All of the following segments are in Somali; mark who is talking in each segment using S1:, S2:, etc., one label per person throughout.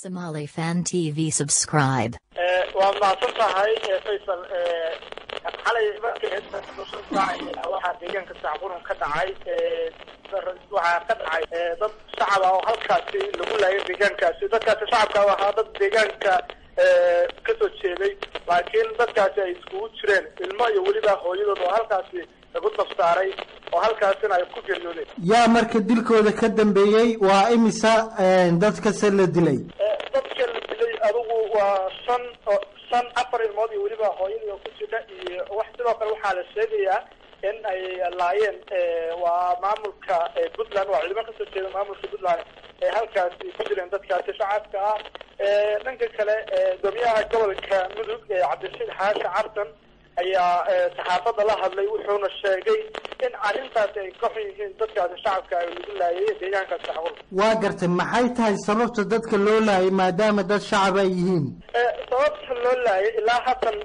S1: Somali Fan TV subscribe.
S2: Waa mahadsan tahay, Faysal. Xalay markii saac waxaa deegaanka Sacqurun ka dhacay, waxaa ka dhacay dad shacab ah oo halkaasi lagu laayay deegaankaasi. Dadkaasi shacabka ahaa dad deegaanka kasoo jeeday, laakiin dadkaasi ay iskugu jireen ilmo iyo weliba hooyadood oo halkaasi lagu dabsaaray oo halkaasina ay ku geeriyoodeen.
S3: Yaa marka dilkooda ka dambeeyey? Waa imisa dadkase la dilay?
S2: Dadka la dilay adugu waa shan, shan, afar ilmood iyo weliba hooyadii oo ku jira iyo wax. Sidoo kale waxaa la sheegayaa in ay laayeen waa maamulka Puntland, waa ciidamo kasoo jeeda maamulka Puntland ee halkaasi ku dileen dadkaasi shacabka ah. Dhanka kale, gudoomiyaha gobolka Mudug, Cabdirashiid Xaashi Cartan, ayaa saxaafadda la hadlay, wuxuuna sheegay in arrintaasi ay ka xun yihiin dadkaasi shacabka ay lagu laayay deegaanka Saxqur.
S3: Waa gartay. Maxay tahay sababta dadka loo laayay maadaama dad shacab ay yihiin?
S2: Sababta loo laayay ilaa haatan,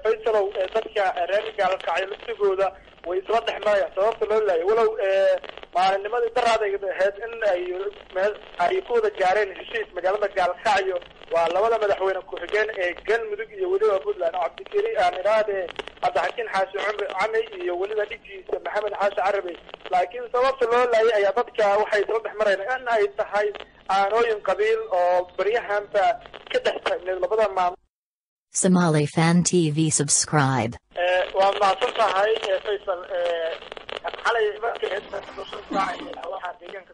S2: Faysalow, dadka reer Gaalkacyo laftigooda way isla dhex marayaan sababta loo laayay, walow maalinnimadii daraad ay ahayd in ay meel ay ku wada gaareen heshiis magaalada Gaalkacyo, waa labada madaxweyne ku-xigeen ee Galmudug iyo weliba Puntland, Cabdikari aan idhaahde Cabdixakiin Xaashi Cumri Camey iyo weliba dhigiisa Maxamed Xaashi Carabi. Laakiin sababta loo laayay ayaa dadka waxay isla dhex marayaan in ay tahay aanooyin qabiil oo baryahanba ka dhex taagneed labada maamul.
S1: Somali Fan TV subscribe.
S2: Waa mahadsan tahay, Faysal. Xalay markii saac waxaa deegaanka.